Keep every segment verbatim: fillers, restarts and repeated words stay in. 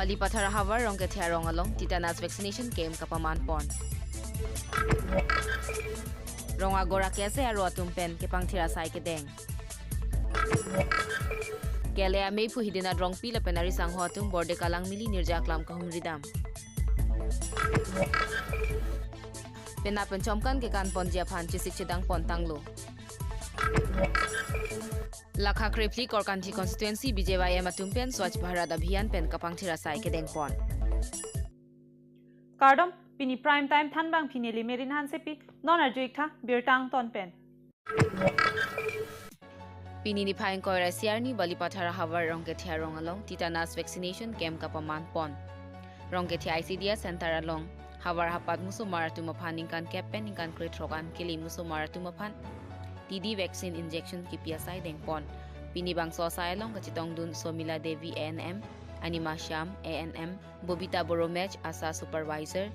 Balipathar ahavar Rongkethe arong along tetanus vaccination camp kapaman pon. Rong agora K S A aro atum pen kepangthir asai kedeng. K L A ameiphu Hidinat Rongpi lapen ari sangho atum Bordeka Langmili nirja aklam kahumri dam. Penap pen chomkan kekan ponji aphan chesik chedang pon tanglo. Lakha krephli Korkanthi constituency B J Y M atum pen Swachh Bharat Abhiyan pen kapangthir asai kedeng pon. Kardom, pini prime time thanbang pini Limerin Hansepi, non arju-ik tha birta angton pen. Pini niphai ingkoi ra isi arni Balipathar ahavar Rongkethe arong along tetanus vaccination camp kapaman pon. Rongkethe I C D S center along havar hapat musomar atum aphan ningkan kep pen ningkan krethrok an kili musomar atum aphan T D vaccine injection kipi asai dengpon. Pini bangso asai along kachetongdun Somila Devi A N M, Anima Shyam A N M, Bobita Boromech, ASHA Supervisor,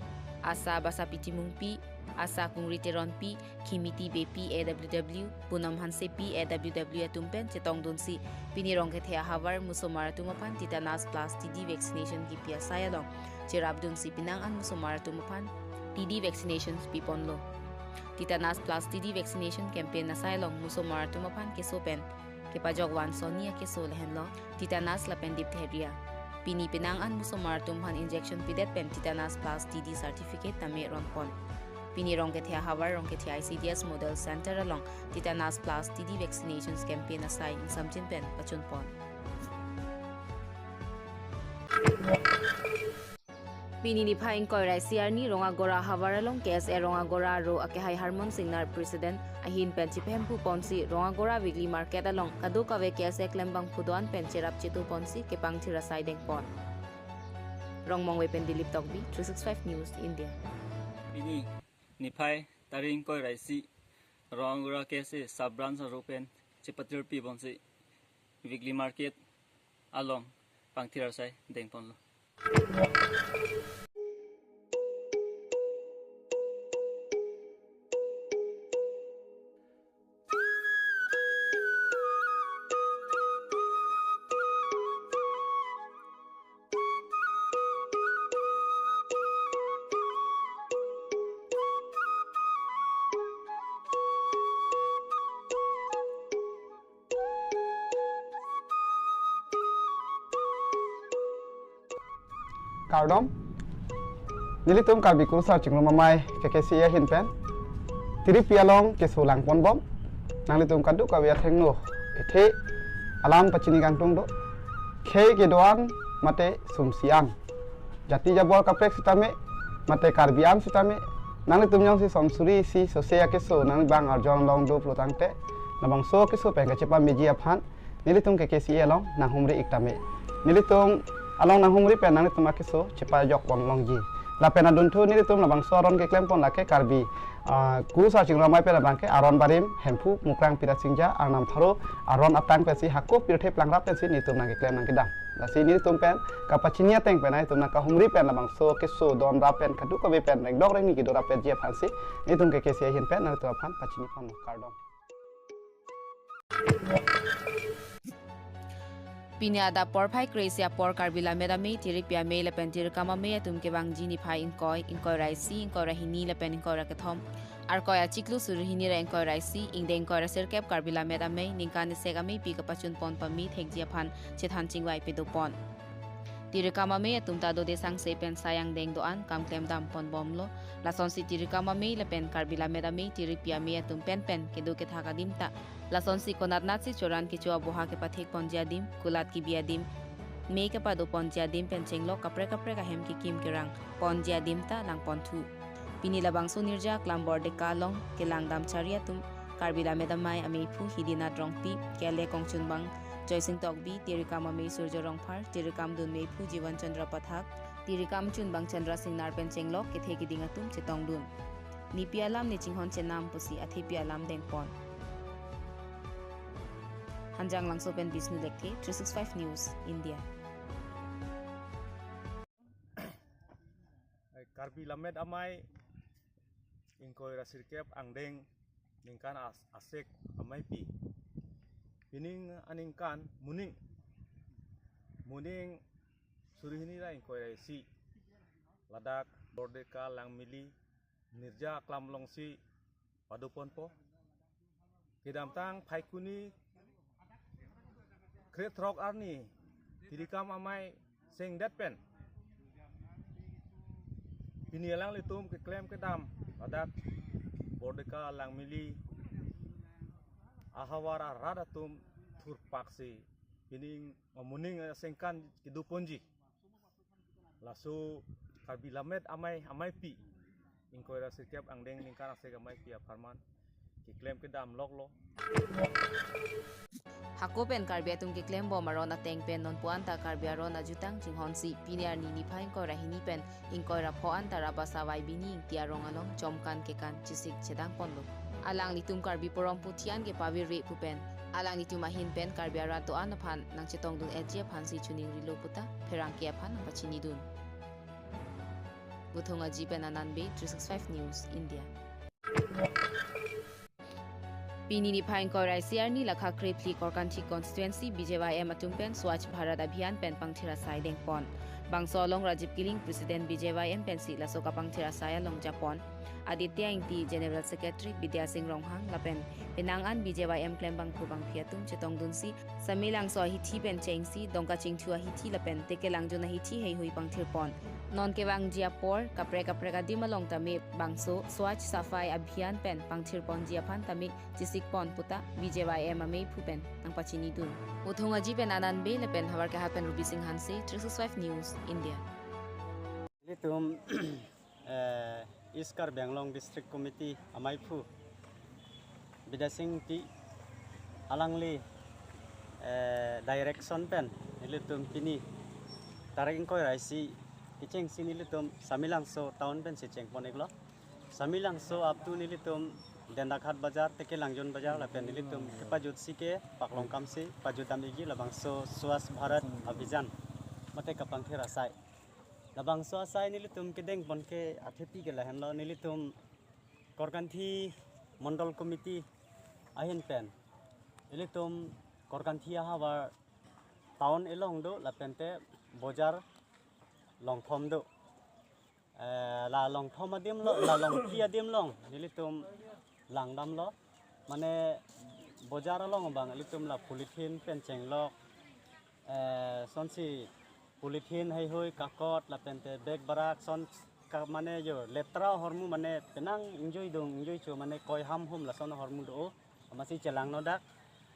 ASHA Basapi Timungpi, ASHA Kungri Teronpi, Khimiti Beypi A W W, Poonam Hansepi A W W atum pen chetongdunsi pini Rongkethe ahavar musomar atum aphan tetanus plus T D vaccination kipi asai along cherapdunsi penang an musomar atum aphan T D vaccination piponlo. Tetanus plus T D vaccination campaign asai along musomar atum aphan keso pen kepajok van sonni akeso lahenlo tetanus lapen diphtheria. Pini penang an musomar atum aphan injection pidet pen tetanus plus T D certificate tame ronpon. Pini Rongkethe ahavar Rongkethe I C D S Model Center along tetanus plus T D vaccinations campaign asai ingsamjin pen pachunpon. Pini niphai ingkoi ra isi arni Rong Agora ahavar along K S A Rong Agora aro akehai Harmon Singnar President ahin pen chipehemphu ponsi Rong Agora weekly market along kadokave K S A klembangphu do-an pen cherap chetu ponsi kepangthir asai dengpon. Rongmongve pen Dilip Tokbi, three six five News India. Pini niphai tarik ingkoi ra isi Rong Agora K S A sub branch aro pen chepatirpi ponsi weekly market along pangthir asai dengponlo. Kardom. Nelitum Karbi Kurusar Chingrum Amei K K C A ahin pen tiripi along keso langponbom. Nanglitum kadokave athengno ethe alam pachini kangtung do. Khei kedo-an mate sumsi an, jati jabor kaprek sitame mate Karbi an sitame, nanglitum jongsi somsuri isi sose akeso nanglibang arjon long do pulotangte, labangso akeso pen kachepameji aphan nelitum K K C A along nanghumri-ik tame. Nelitum along nanghumri pen nanglitum akeso chepajokpon longji. Lapen adunthu nelitum labangso aron keklempon lake Karbi, ah, Kurusar Chingrum Amei pen abangke aron barim Hemphu Mukrang Pirasingja arnam pharo aron atang pensi hako pirthe plangrap pensi nelitum nangkeklem nangkedam. Lasi nelitum pen kapachini ateng pen nelitum nangkahumri pen labangso keso donrap pen kadokave pen rengdok rengni kedo rap penji aphansi nelitum K K C A ahin pen nelitum aphan pachiniponlo. Kardom. Pini adap porphai kre-isi apor Karbi Lammet Amei, Tirikpi Amei lapen Tirikam Amei atum kevangji niphai ingkoi, ingkoi ra isi, ingkoi ra hini lapen ingkoi ra kethom, Arkoi achiklo suri hini ra ingkoi ra isi, ingdeng ingkoi ra sirkep Karbi Lammet Amei ningkan isek ameipi kapachunpon pame thekji aphan chethan chingvai padopon. Tirikam Amei atum ta dode sangse pen sai angdeng do-an kam klemdamponbomlo. Lasonsi Tirikam Amei lapen Karbi Lammet Amei, Tirikpi Amei atum penpen kedo kethak adim ta lasonsi konatnatsi choran kecho aboha kepathekponji adim, kulat kebi adim, mei kepadoponji adim pen chenglok kaprek kaprek ahem kekim kerangponji adim ta langponthu. Pini labangso nirja aklam Bordeka along kelangdam chari atum Karbi Lammet Amei ameiphu Hidinath Rongpi, K L A kongchunbang Joysing Tokbi, Tirikam Amei Surjo Rongphar, Tirikam dun meiphu Jivan Chandra Pathak, Tirikam chunbang Chandra Singnar pen chenglok kethe keding atum chetongdun. Nepi alam ne chinghon chenam pusi athepi alam dengpon. Hanjanglangso pen Bishnu Lekthe, three six five News India. Karbi Lammet Amei ingkoi ra sirkep angdeng ningkan as-, asek ameipi. Pining aningkan muning, muning Suri hini ra ingkoi ra isi ladak Bordeka Langmili nirja aklam alongsi padoponpo. Kedamtang Phaikuni krethrok arni tirikam amei sengdet pen pini alanglitum keklem kedam ladak Bordeka Langmili ahavar arat atum thurpaksi pini amoning asengkan kedoponji. Laso Karbi Lammet Amei, Ameipi ingkoi ra sirkep angdeng ningkan asek ameipi apharman keklem kedam loklo. Hako pen Karbi atum keklem bom aron ateng pen non pu-an ta Karbi aron ajutang chinghonsi pini arni niphai ingkoi ra hini pen ingkoi ra pho an ta Rabasa Vaibini Ingti arong along chomkan kekan chesik chedang ponlo. Alanglitum Karbi porom puthi an kepavir-re pu pen alanglitum ahin pen Karbi arat do-an aphan nangchetongdun-etji aphansi chiningrilo puta pherangke aphan nangpachinidun. Buthong Aji pen Anand Bey, three six five News India. Pini niphai ingkoi ra isi arni lakha krephli Korkanthi constituency B J Y M atum pen Swachh Bharat Abhiyan pen pangthir asai dengpon. Bangso along Rajiv Killing, President B J Y M pensi laso kapangthir asai along japon. Aditya Ingti, General Secretary, Bidya Sing Ronghang lapen penang an B J Y M klembangphu bangphi atum chetongdunsi Samelangso ahithi pen chengsi Dongkachingthu ahithi lapen Tekelangjun ahithi heihui pangthirpon. Non kevangji apor kaprek kaprek adim along tame bangso Swachh Safai Abhiyan pen pangthirponji aphan tame chesikpon puta B J Y M ameiphu pen nangpachinidun. Buthong Aji pen Anand Bey lapen havar kehat pen Ruby Sing Hanse, three six five News India. Ilitum eh, East Karbi Anglong District Committee ameiphu Bidya Sing Ingti alangli eh, direction pen ilitum pini tarik ingkoi ra isi kechengsi nelitum Samelangso town pensi chengpon-iklo. Samelangso up to nelitum Dendakhat Bazar, Tekelangjun Bazar lapen nelitum kepajutsi ke paklongkamsi pajutdam-ikji labangso Swachh Bharat Abhiyan mate kapangthir asai. Labangso asai nelitum kedengpon ke athepi ke lahenlo, nelitum Korkanthi Mondol Committee ahin pen ilitum Korkanthi ahavar town along do lapente bojar longthom do. Eh, la longthom adim lo, la longpi adim along nelitum langdamlo. Mane bojar along abang ilitum la polythene pen chenglok, eh, sonsi polythene heihui kakot lapente bag barak son ka, mane jo letra ahormu mane penang ingjoi dung ingjoi cho mane koi ham hum lason ahormu do. Amatsi chelangno dak.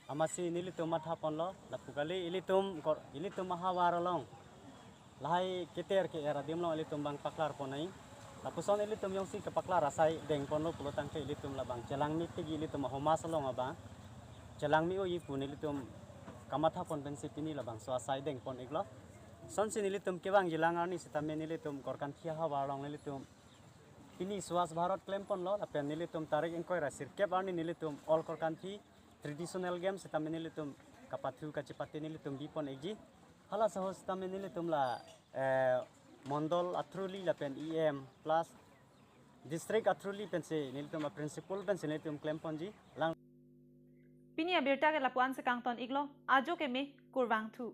Amatsi nelitum mathaponlo lapu kali ilitum kor, ilitum ahavar along lahai keter ke-er adim along ilitum bang paklarpon nai. Lapuson ilitum jongsi kepaklar asai dengponlo pulo tangte ilitum labang chelangme tigi ilitum ahomas along abang chelangme-o-i pu nelitum kamathapon pensi pini labangso asai dengpon-iklo. Sonsi nelitum kevangjilang arni sitame nelitum Korkanthi ahavar along nelitum pini Swachh Bharat klemponlo lapen nelitum tarik ingkoi ra sirkep arni nelitum All Korkanthi traditional game sitame nelitum kapathu kachepate nelitum bipon-ikji. Hala sahos sitame nelitum la eh, mondol athuli lapen E M plus district athuli pensi nelitum a principal pensi nelitum klemponji. Lang Pini abirta ke lapu-an si kangton-iklo, ajo keme kurvangthu.